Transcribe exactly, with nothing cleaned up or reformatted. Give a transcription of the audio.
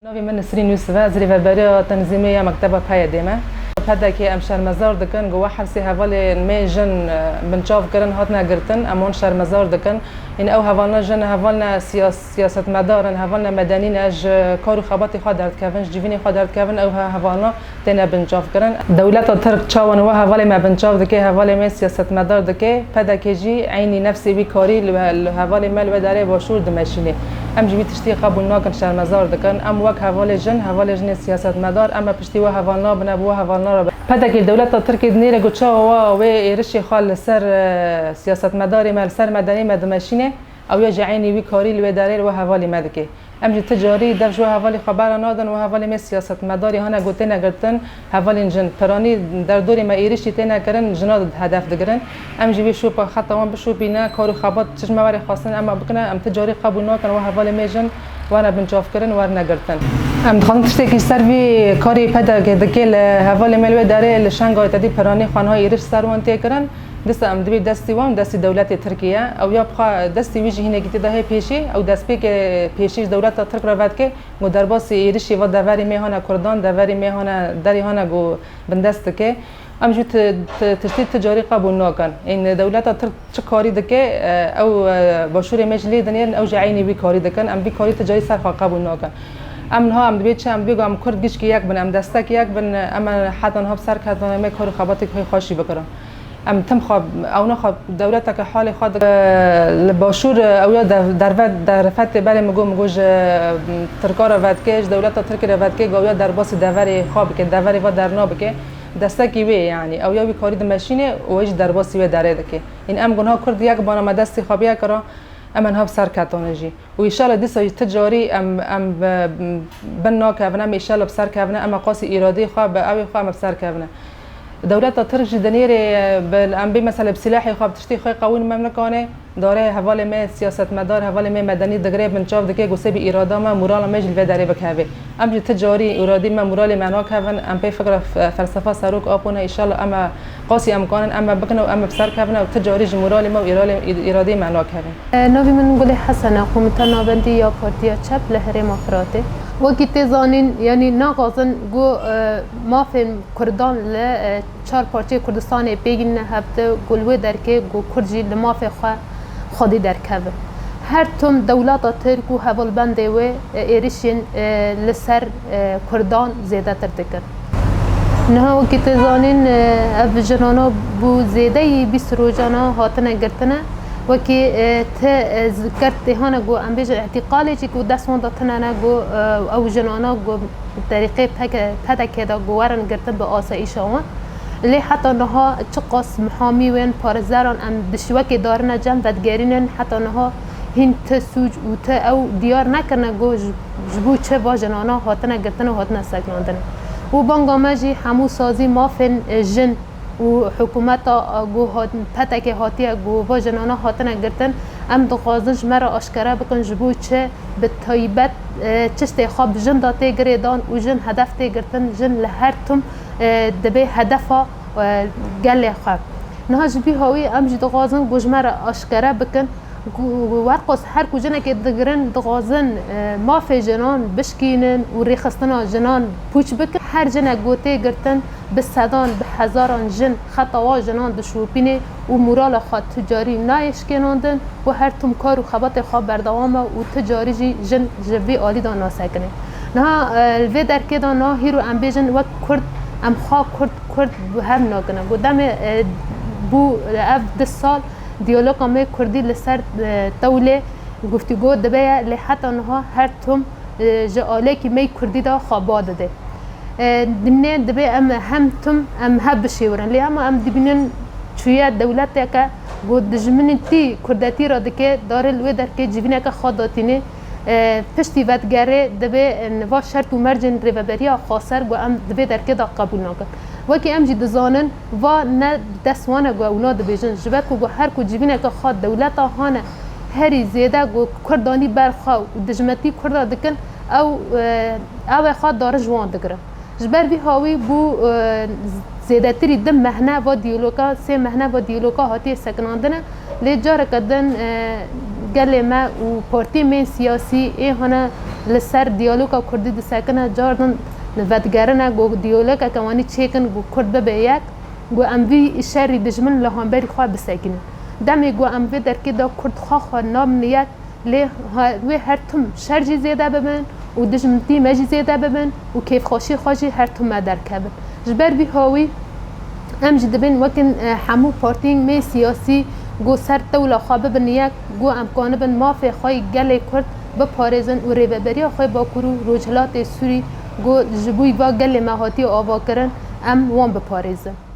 Navê min Nisrîn Yûsif e, ez rêveberiya tenzîmê ya Mekteba P Y D'ê me. P D K'ê em şermezar dikin, ku we hepsê hevalên me jin, e, binçav kirin, hatine girtin, em wan şermezar dikin. Ên ew hevalna jin, hevalna siyas-, siyasetmedar in, hevalna medenî ne, ji kar û xebatê xwe derdikevin, ji civînê xwe derdikevin, ew he-, hevalna têne binçavkirin. Dewleta Tirk çawan we hevalê me binçav dike, hevalê me siyasetmedar dike, P D K jî eynî nefsê wî karî li, li hevalê me li wê derê başûr dimeşîne. Em jî wî tiştî qebûl nakin, şermezar dikin. Em wek hevalê jin, hevalê jinê siyasetmedar, em e piştî we hevalna bine, bi we hevalna re bin. P D K dewleta Tirkê dinêre ku çawa we wê êrişê xwe li ser, e, siyasetmedarê me, li ser medenî me dimeşîne, ew ya jî eynî wî karî li wê derê li we hevalê me dike. Em jî ti carî dev ji we hevalî xwe bera nadin, we hevalê me siyasetmedarî hane ku têne girtin, hevalên jin. Piranî derdorê me êrişî têne kirin, jina hedef digirin. Em jî vê şopa xeta wan bişopîne, kar û xebat çi ji me were xwestin, em a bikine, em ti carî qebûl nakin, we hevalê me jin were binçavkirin, were negirtin. Em dixwazin tiştekî ser vî karê P D K dike li hevalê me li wê derê li Şengalê te dî piranî xwe niha êriş ser wan tê kirin. Dîsa em dibê destî wan, destî dewletê Tirkî ye. Ew ya bixwe destî wî jî hinekî tê de heye pêşî. Ew destpêkê pêşî ji dewleta Tirk re vedike, ku derbasî êrişî va deverê me hane Kurdan, deverê me hane derê hane ku bindest dike. Em jî ti-, ti-, tiştî ti carî qebûl nakin. Ên dewleta Tirk çi karî dike, e, ew, e, başûrê me jî lê dinêrin, ew jî eynî wî karî dikin. Em vî karî ti carî ser xwe qebûl nakin. Em niha em dibê çi, em dibê ku em Kurd gişkî yek bin, em destek yek bin, em heta niha bi ser ketin, em ê kar û xebatê xwe xweşî bikirin. Em tim xwe, ewna xwe, dewleteke halê xwe dike. Li başûr, ew ya dev-, derve-, derfetê berê min got, min got ji, em, Tirka re vedike, ji dewleta Tirkî re vedike, ku ew ya derbasî deverê xwe bike, deverê ve derna bike. Destekî wê, yanî, ew ya wî karî dimeşîne û wê jî derbasî wê derê dike. Ên em got niha Kurd yek bana me destê xwe biyekira, em ê niha bi ser ketane jî. Û înşallah dîsa jî ti carî em, em bi, bin nakevine, em înşallah bi ser kevine, em ê qasî îradeyê xwe bi ewê xwe em ê bi ser kevine. Dewleta Tirk jî dinêrê bi, em bê mesela bi silahê xwe, bi tiştê xwe qewîn me nikane, darê hevalê me siyasetmedar, hevalê me medenî digire bin çav dike, ku sê bi îrada me, morala me jî li vê derê bikeve. Em jî ti carî îradî me, moralê me nakevin, em pê fikra f-, felsefa Serok Apo ne, înşallah em ê qasî em kanin, em ê bikin û em ê bi ser kevin û ti carî ji moralê me û îralê-, î-, îradeyê me nakevin. E, navê min Gulê Hesen e, komîta navendî ya Partiya Çep li Herêma Firatê. Wekî tê zanîn, yanî naxwazin ku, e, mafên Kurdan li, e, çar parçeyê Kurdistanê pêgîn nehevdi, ku li wê derkê ku Kurd jî li mafê xwe xwedî derkeve. Her tim dewleta Tirk û hevalbendê wê, e, êrişên, e, li ser, e, Kurdan zêdetir dikin. Niha wekî tê zanîn, e, ev jinana bû zêdeyî bîst rojana hatine girtine. Wekî, e, ti, e, z-, kert tê hane ku em bêjin îtîqalê jî ku dest wan de tune ne ku, e, ew jinana ku Terîqê P K, P D K de ku werin girtin bi asayîşa wan. Lê heta niha çiqas mihamî wên parêzeran em di şiwekê darine cem vedigerînin, heta niha hîn ti sûc û ti ew diyar nekirine ku ji, ji bo çi va jinana hatine girtin û hatine sekinandin. Û banga me jî hemû sazî mafên, e, jin û hikûmeta, e, ku hat-, P T K hatiye ku va jinana hatine girtin, em dixwazin ji me re aşkere bikin ji bo çi bi taybet, e, çiştê xwe bi jin de tê girêdan û jin hedef tê girtin, jin li her tim, e, dibe hedefa, e, gelê xwe. Niha ji vî hawî em jî dixwazin ku ji me re aşkere bikin ku werqos her ku jinekê digirin dixwazin, e, mafê jinan bişkînin û rêxistina jinan pûç bikin. Her jinek ku tê girtin, bi sedan, bi hezaran jin xeta wan jinan dişopîne û morala xwe tu carî nayê şikênandin û her tim kar û xebatê xwe berdewam e û tu carî jî jin ji vî alî de nasekine. Niha, e, li vê derkê de niha hîro em bêjin wek Kurd, em xwe Kurd, Kurd bi hev nakine. Ku demê, e, bû ev du sal diyaloga me Kurdî li ser, e, tewlê guftîgo dibe ye, lê heta niha her tim e, ji alekî me yî Kurdî de xwe ba dide. E, dimîne dibe em hem tim, em hev bişêwirin. Lê hema em dibînin çûye dewleteke ku dijminîtî Kurdetî re dike, dare li wê derkê civîneke xwe datîne, e, piştî vedigere dibe, e, niva şert û mercên rêveberiya xweser ku em di vê derkê de qebûl nakin. Wekî em jî dizanin, va ne dest wan e ku ew na dibêjin. Ji ber ku, ku her ku civîneke xwe dewleta hane herî zêde ku Kurdanî ber xwe û dijmetî Kurda dikin, ew, e, ew ê xwe darin ji wan digirin. Ji ber vî hawî bû, e, zêdetirî du mehne va diyaloga, sê mehne va diyaloga hatiye sekinandine. Lê careke din, e, Gelê me û partiyên me siyasî ê hane li ser diyaloga kurdî disekine, cardin vedigerine ku diyalogeke wanî çêkin ku kurd bibe yek, ku em vî şerî dijmin li hemberî xwe bisekînin. Demê ku em vê derkê de kurd xwe xwe nabin yek, lê ha-, wê her tim şer jî zêde bibin û dijmintî me jî zêde bibin û kêfxweşî xwe jî her tim me derkevin. Ji ber vî hawî em jî dibin wekin, e, hemû partiyên me siyasî ku ser tewla xwe bibin yek, ku em kanibin mafê xwe yê gelê Kurd biparêzin û rêveberiya xwe Bakur û Rojhilatê Sûrî ku ji bo va gelê me hatiye avakirin, em wan biparêzin.